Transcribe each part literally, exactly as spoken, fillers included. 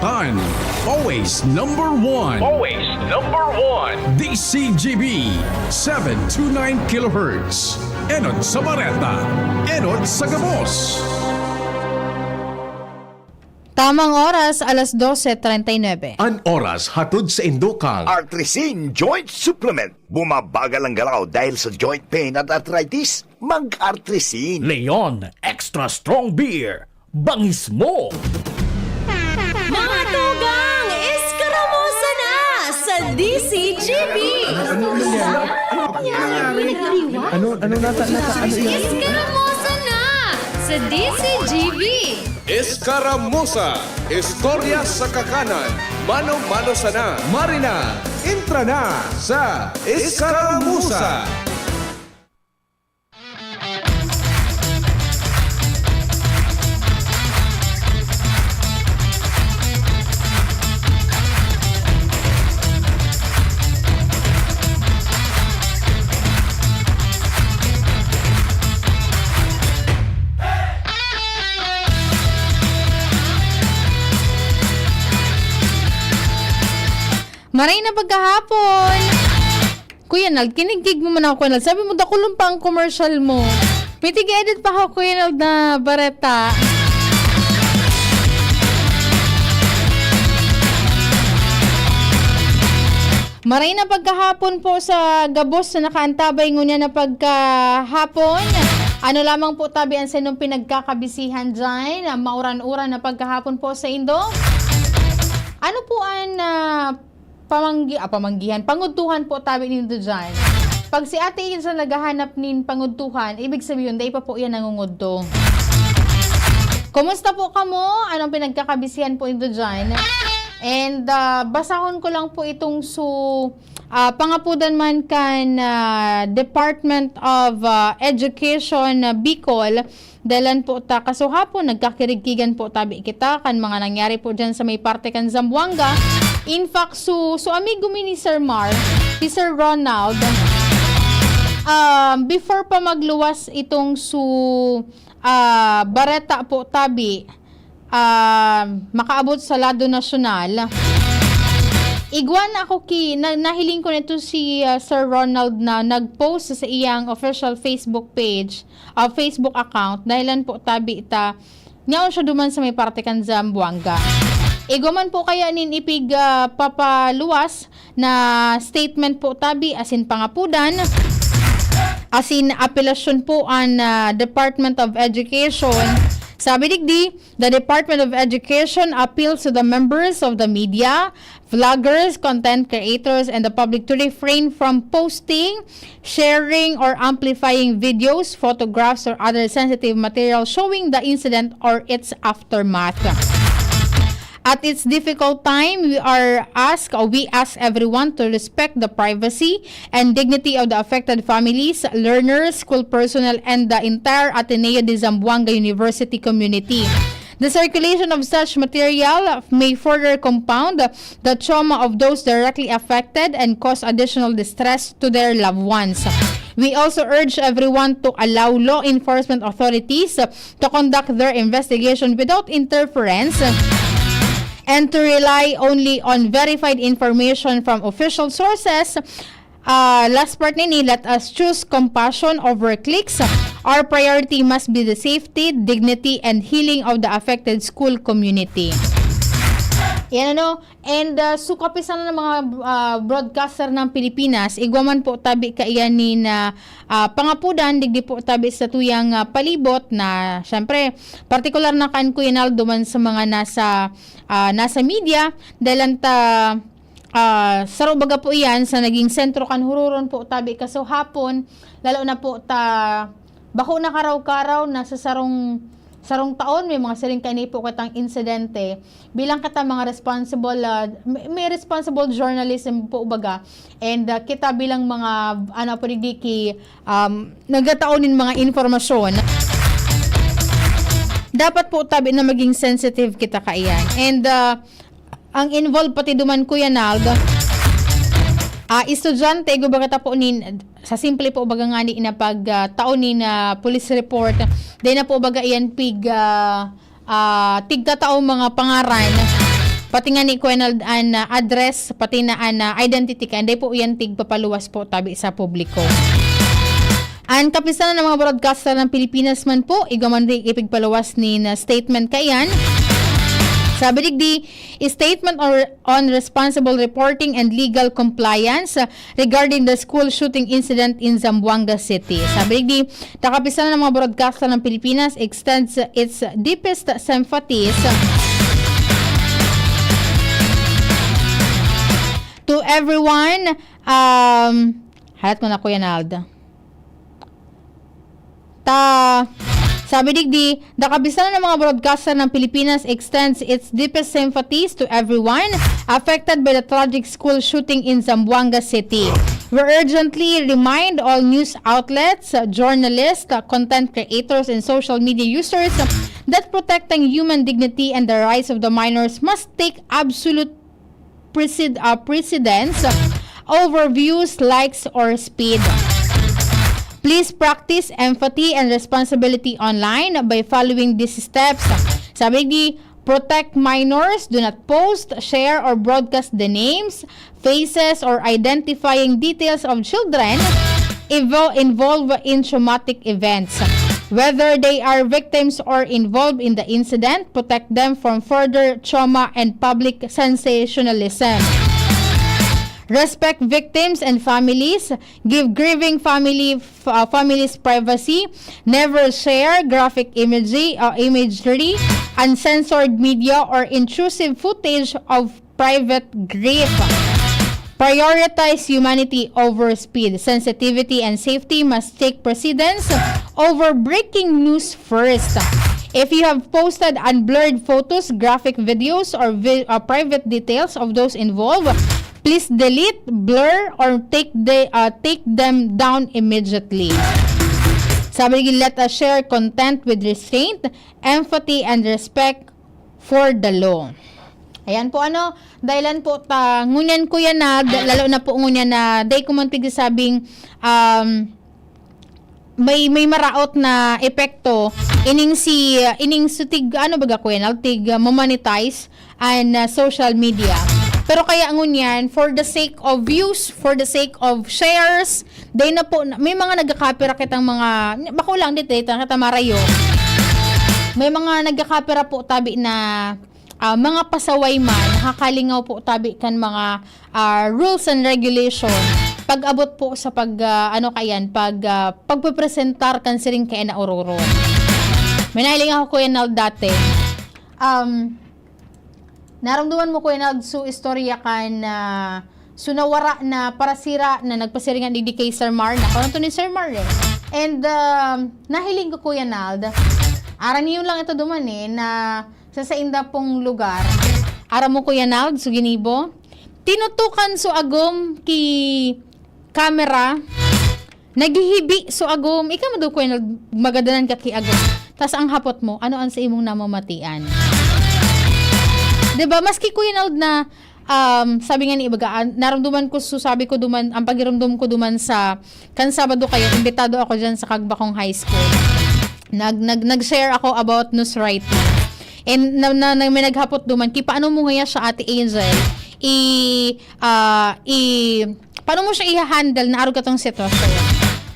Tan, always number one. Always number one. D C G B, seven two nine kilohertz. Enot sa Bareta, enot sa gabos. Tamang oras, alas dose treinta y nueve. An oras hatod sa Indokang. Artrisin Joint Supplement. Bumabagal ang galaw dahil sa joint pain at arthritis? Mag-Artrisin. Leon Extra Strong Beer. Bangis mo! Mga tugang, Eskaramosa na sa D C G B! Ano, ano nata, nata, ano yan? Eskaramosa na sa D C G B! Eskaramosa, istorya sa kakanan, mano-mano sana. Marina, entra na sa Eskaramosa! Maray na pagkahapon! Kuya Nald, kinigkig mo man ako, Kuya Nald. Sabi mo, dakulon pa ang commercial mo. May tig-edit pa ako, Kuya Nald, na bareta. Maray na pagkahapon po sa gabos na nakaantabay ngunyan na pagkahapon. Ano lamang po tabi ang sinong pinagkakabisihan dyan? Mauran-uran na pagkahapon po sa indo. Ano po ang, ah, pamanggi-, ah, pamanggihan, pangudtuhan po tabi nindo dyan. Pag si Ate Hazel naghahanap nin pangudtuhan, ibig sabihin, dai pa po yan nangungudto. Kumusta po kamo? Anong pinagkakabisihan po nindo dyan? And, ah, basahon ko lang po itong su-, ah, pangapudan man kan, ah, Department of, ah, Education, ah, Bicol. Dalan po ta kasuhapon, nagkakirigkigan po tabi kita kan mga nangyari po dyan sa may parte kan Zamboanga. In fact, su, su amigo mi ni Sir Mar, si Sir Ronald, um, before pa magluwas itong su, ah, bareta po tabi, ah, makaabot sa lado nasyonal, igwa na ako ki, na, nahiling ko nito si, ah, Sir Ronald na nag-post sa iyang official Facebook page, ah, Facebook account, dahilan po tabi ta, nyaon siya duman sa may parte kan Zamboanga. Igwa man po kaya nin ipig, ah, papaluwas na statement po tabi, asin pangapudan, asin apelasyon po an, ah, Department of Education. Sabi digdi, the Department of Education appeals to the members of the media, vloggers, content creators, and the public to refrain from posting, sharing, or amplifying videos, photographs, or other sensitive material showing the incident or its aftermath. At its difficult time, we are ask, we ask everyone to respect the privacy and dignity of the affected families, learners, school personnel, and the entire Ateneo de Zamboanga University community. The circulation of such material may further compound the trauma of those directly affected and cause additional distress to their loved ones. We also urge everyone to allow law enforcement authorities to conduct their investigation without interference and to rely only on verified information from official sources. Ah, last part nini, let us choose compassion over clicks. Our priority must be the safety, dignity, and healing of the affected school community. Yan ano, and, ah, su kapisanan ng mga, ah, broadcaster ng Pilipinas, igwa man po tabi kaiyan ni na, ah, pangapudan, digdi po tabi sa tuyang, ah, palibot na, syempre, partikular na kan Kuya Naldo man sa mga nasa, ah, nasa media, dahil ang ta, ah, saro baga po iyan sa naging sentro kan hururon po tabi kaso hapon, lalo na po ta bako na karaw-karaw na sa sarong, sarong taon may mga siring kaini po katang insidente. Bilang kita mga responsible, ah, may, may responsible journalism po baga. And, ah, kita bilang mga, ano po, digdi ki, um, nagtatao nin mga informasyon, dapat po tabi na maging sensitive kita kaiyan. And, ah, ang involved pati duman, Kuya Nald, ah, estudyante, igwa baga ta po nin, sa simple po baga ngani na pag, ah, tao nin, ah, police report, dai na po baga iyan pig, ah, ah, tigtatao mga pangaran. pati nga ni Kuya Nald an, ah, address, pati na an, ah, identity, kaya hindi po yan tigpapaluwas po tabi sa publiko. Ang Kapisanan ng mga Broadcaster ng Pilipinas man po, igwa man rin ipigpaluwas ni na statement kaiyan. Sabi digdi, statement or on responsible reporting and legal compliance, ah, regarding the school shooting incident in Zamboanga City. Sabi digdi, Kapisanan ng mga Broadcaster ng Pilipinas extends its deepest sympathies to everyone. Um, halat ko na, Kuya Nald. Ta, sabi digdi, the Kapisanan ng mga Broadcaster ng Pilipinas extends its deepest sympathies to everyone affected by the tragic school shooting in Zamboanga City. We urgently remind all news outlets, journalists, content creators, and social media users that protecting human dignity and the rights of the minors must take absolute preced-, uh, precedence over views, likes, or speed. Please practice empathy and responsibility online by following these steps. Sabi di, protect minors, do not post, share, or broadcast the names, faces, or identifying details of children evo-, involved in traumatic events. Whether they are victims or involved in the incident, protect them from further trauma and public sensationalism. Respect victims and families. Give grieving family, f-, uh, families privacy. Never share graphic imagery, uh, imagery, uncensored media, or intrusive footage of private grief. Prioritize humanity over speed. Sensitivity and safety must take precedence over breaking news first. If you have posted unblurred photos, graphic videos, or vi-, uh, private details of those involved, please delete, blur, or take the, uh, take them down immediately. Sabi lagi, let us share content with restraint, empathy, and respect for the law. Ayan po, ano, dahilan po ta, ngunyan, Kuya Nald, lalo na po ngunyan na day ko man pigsasabing, um, may, may maraot na epekto, ining si, ining si tig, ano baga, Kuya Nald, tig, uh, monetize and, uh, social media. Pero kaya ngunyan, for the sake of views, for the sake of shares, day na po, may mga nagkakapira kitang mga, bako lang dito, dito kita marayo. May mga nagkakapira po tabi na, ah, mga pasaway man, nakakalingaw po tabi kan mga, ah, rules and regulation. Pag-abot po sa pag, ah, ano kayan, pag, ah, pagpepresentar kan siring kaya na ororo. May nahiling ako, Kuya Nald, dati. Um, naramdaman mo, Kuya Nald, so istorya kan, ah, so nawara na parasira na nagpasiringan digdi kay Sir Mar. Nako, ano to ni Sir Mar eh? And, um, nahiling ko, Kuya Nald, aran niyo lang ito duman eh, na sa sainda pong lugar. Aram mo, Kuya Nald, so ginibo, tinutukan so agom ki camera, naghihibi so agom. Ika mo daw, Kuya Nald, magadanan ka ki agom. Tas ang hapot mo, ano ang sa imong namamatian? Diba? Maski, Kuya Nald, na, um, sabi nga ni ibaga, ah, naramdaman ko, so sabi ko duman, ang pagirumdom ko duman sa, kan Sabado kayo, imbitado ako dyan sa Kagbakong High School. Nag, nag, nag-share ako about news writing. And na, na, na may naghapot duman, ki paano mo ngaya siya, Ate Angel, i, ah, i, paano mo siya i-handle na arog katong sitwasyon?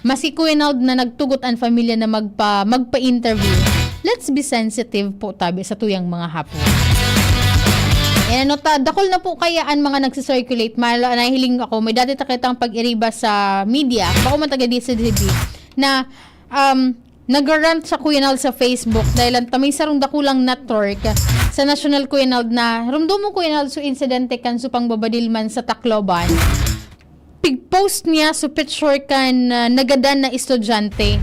Maski, Kuya Nald, na nagtugot ang pamilya na magpa-, magpa-interview, let's be sensitive po tabi sa tuyang mga hapon. And ano ta, dakol na po kaya ang mga nagsisirculate. Mala-, nahiling ako, may dati ta kitang pag-iriba sa media, bako man taga D C D B, na, um, nag-rant sa Kuya Nald sa Facebook dahil ang tamay sarong dakulang network sa national, Kuya Nald, na rumdom mo, Kuya Nald, so insidente kan so pangbabadil man sa Tacloban. Pig-post niya so picture kan, ah, nagadan na estudyante.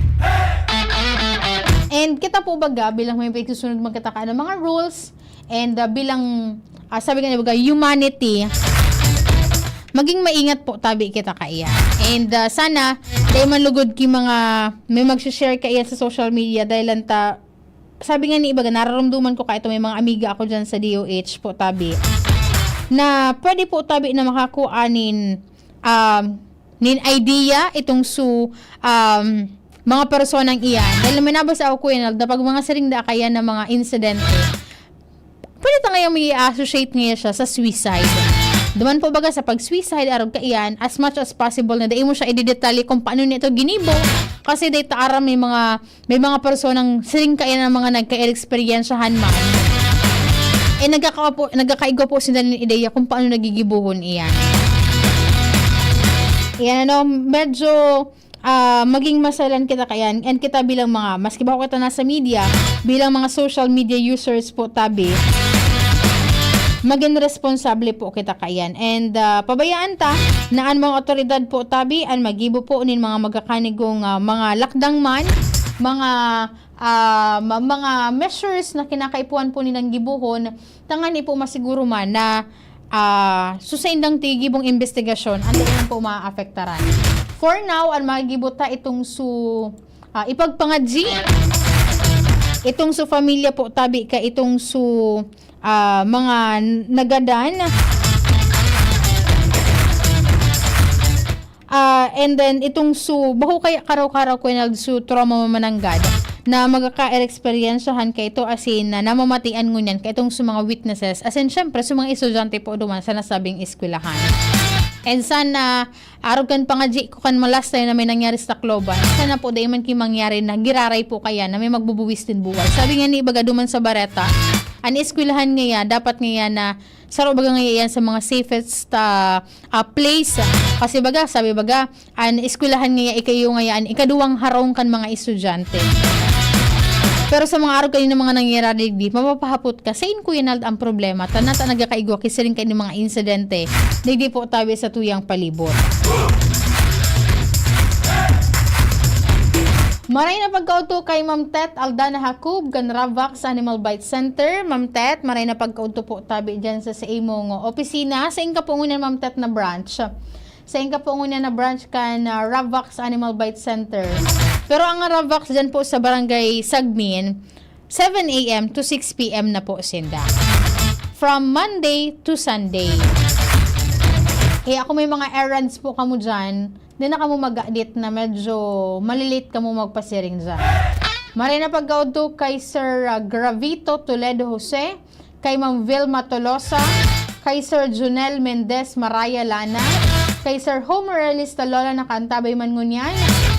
And kita po baga, bilang may pagsusunod man kita kan mga rules, and, ah, bilang, ah, sabi nga ni baga, humanity, maging maingat po tabi kita kaiya. And, ah, sana, dahil man lugod ki mga may magsha-share kaiya sa social media, dahil lang ta, sabi nga ni ibaga, nararamdaman ko kaito may mga amiga ako dyan sa D O H po tabi, na pwede po tabi na makakuha nin, um, nin idea itong su, um, mga personang iyan. Dahil may nabasa ako, Kuya Nald, na pag mga siring da kaya na mga insidente, pwede ta ngayon may associate ngayon siya sa suicide. Duman po baga sa pag-suicide, arog kaiyan, as much as possible na dai mo siya ididetalye kung paano niya ito ginibo. Kasi dai ta aram may mga, may mga personang siring kaiyan ang mga nagka-eksperyensyahan man. Eh, nagkaka-, nagkakaigwa po sila ng ideya kung paano nagigibuhon iyan. Iyan, ano, medyo ah, maging masalan kita kaiyan, and kita bilang mga, maski ba kita nasa media, bilang mga social media users po, tabi, maging responsable po kita kaiyan. And, ah, pabayaan ta na an mga otoridad po, tabi, an magibo po nin mga magkakanigong, ah, mga lakdang man, mga, ah, ma-, mga measures na kinakaipuhan po nilang gibohon, tangani po masiguro man na, ah, sa saindang tigibong imbestigasyon, an dai man po maapektaran. For now, an magibo ta itong su-, ah, ipagpangadyi, itong su pamilya po, tabi ka itong su, ah, mga n-, nagadan. Ah, and then itong su, baho kaya karaw-karaw ko nag su trauma mamananggad na magkaka-eksperyensyahan kaito, asin na namamatian ngunyan kaitong su mga witnesses, asin syempre su mga estudyante po duman sa nasabing eskwelahan. And sana, arog kan pangadyi ko kan ma-last time na may nangyari sa Tacloban, sana po dai man ki mangyari na giraray po kaya na may magbubuwis nin buhay. Sabi nga ni ibaga duman sa bareta, an eskwelahan ngaya, dapat ngaya na saro baga ngaya iyan sa mga safest, ah, ah, place. Kasi baga, sabi baga, an eskwelahan ngaya ikayo ngaya an ikaduwang harong kan mga estudyante. Pero sa mga arog kaini na mga nangyayari digdi, mapapahapot ka, sain Kuya Nald ang problema? Tana ta nagkakaigwa ki siring kaini mga insidente digdi po tabi sa tuyang palibot. Maray na pagkaudto kay Ma'am Tet Aldana Jacob kan Ravax Animal Bite Center. Ma'am Tet, maray na pagkaudto po tabi diyan sa, sa imong opisina. Sain ka po ngunyan, Ma'am Tet, na branch? Sain ka po ngunyan na branch kan, ah, Ravax Animal Bite Center? Pero ang Ravax diyan po sa Barangay Sagmin, seven a m to six p m na po sinda. From Monday to Sunday. Eh, ako may mga errands po kamo diyan. Di na kamo mag-adit na medyo malilate kamo magpasiring diyan. Maray na pagkaudto kay Sir, ah, Gravito Toledo Jose, kay Ma'am Vilma Tolosa, kay Sir Junel Mendez Maraya Lana, kay Sir Homer Realista Lola, nakaantabay man ngunyan,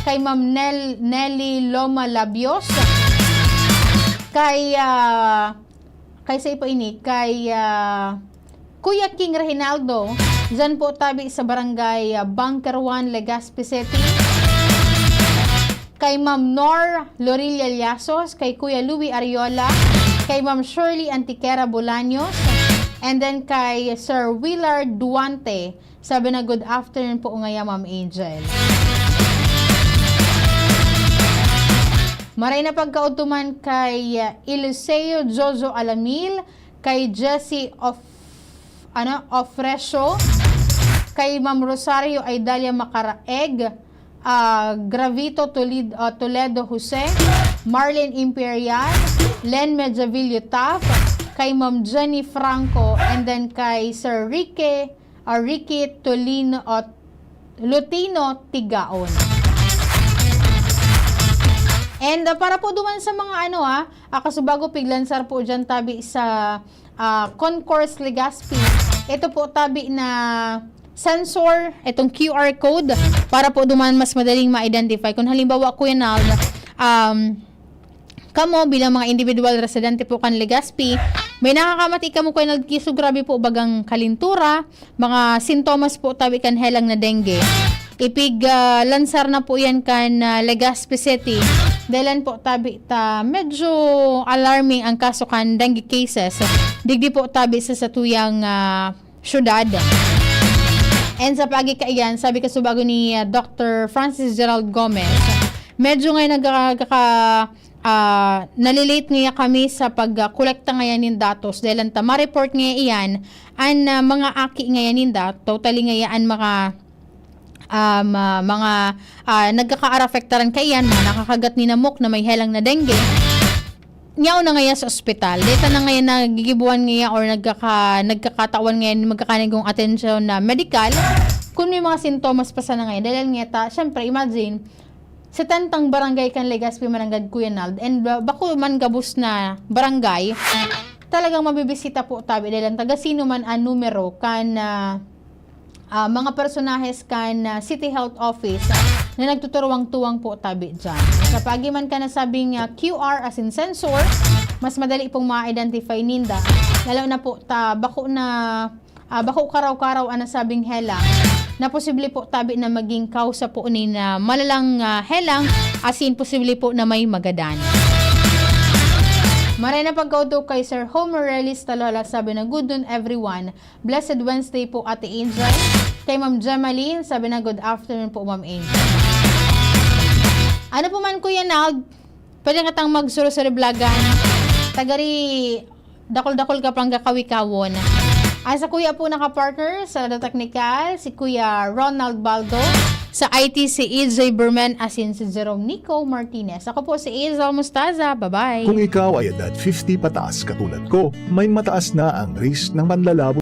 kay Ma'am Nel-, Nelly Loma Labios, kay, ah, kay sa ipo ini, kay, ah, Kuya King Reginaldo, diyan po tabi sa Barangay, ah, Bunker one, Legazpi City. Kay Ma'am Nor Lorilla Llasos, kay Kuya Louie Ariola, kay Ma'am Shirley Antiquera Bolaños, and then kay Sir Willard Duante. Sabi na, "Good afternoon po ngaya, Ma'am Angel." Maray na pagkaudto man kay, uh, Eliseo Jojo Alamil, kay Jessie of, ano, Ofrecio, kay Ma'am Rosario Idalia Macaraeg, ah, Gravito Tulid-, ah, Toledo Jose, Marlene Imperial, Len Mediavillo Taft, kay Ma'am Jenny Franco, and then kay Sir Ricky, ah, Ricky Tolino, ah, Lutino Tigaon. And, ah, para po duman sa mga ano, ah, ah, kasubago piglansar po dyan tabi sa, ah, Concourse Legazpi. Ito po tabi na sensor, itong Q R code, para po duman mas madaling ma-identify. Kung halimbawa, Kuya Nal, um, kamo bilang mga individual residente po kan Legazpi, may nakakamati kamo, Kuya Nal, kiso grabe po bagang kalintura, mga sintomas po tabi kan helang na dengue. Ipig, ah, lansar na po yan kan, ah, Legazpi City. Dahilan po tabi ta medyo alarming ang kaso kan dengue cases. Digdi po tabi sa satuyang, ah, syudad. And sa pagi kaiyan, sabi kasubago ni, ah, Doctor Francis Gerald Gomez, medyo ngayon nagkaka-, ah, nalilate ngaya kami sa pag, ah, kolekta ngayan nin datos. Dahil ang tama report ngaya iyan, an, ah, mga aki ngaya ninda, totally ngaya an mga, um, ah, mga, ah, nagkakaarapektaran kaiyan, mga nakakagat ni namok na may helang na dengue. Nyaon na ngaya sa ospital. Deta na ngaya nagigibuan ngaya or nagkaka-, nagkakatawan ngaya ni magkakanigong atensyon na medikal. Kung may mga sintomas pa sana ngayon, dahil ngeta, syempre, imagine, setentang barangay kan Legazpi mananggad, Kuya Nald, and ba-, bako man gabos na barangay, talagang mabibisita po tabi dahil ang taga sino man ang numero kan, ah, ah, mga personahes kan, ah, City Health Office, ah, na nagtuturuwang-tuwang po tabi dyan. Kapag man ka nasabing, ah, Q R as in sensor, mas madali pong ma-identify ninda. Lalo na po ta bako na, ah, bako karaw-karaw ang nasabing helang, na posible po tabi na maging kausa po ni na malalang, ah, helang, asin posible po na may magadan. Maray na pagkauto kay Sir Homer Relis Talola, sabi na, "Good noon, everyone. Blessed Wednesday po, Ate Angel." Kay Ma'am Gemaline, sabi na, "Good afternoon po, Ma'am Angel." Ano po man, Kuya Nald, pwede nga tang magsuro-suro blagan. Tagari, dakol-dakol ka pang kakawikawon. Ang sa kuya po nakapartner sa Lado Technical, si Kuya Ronald Baldo. Sa I T, si E J Berman, asin si Jerome Nico Martinez. Ako po si Hazel Mostaza. Bye-bye. Kung ikaw ay edad fifty pataas katulad ko, may mataas na ang risk ng panlalabo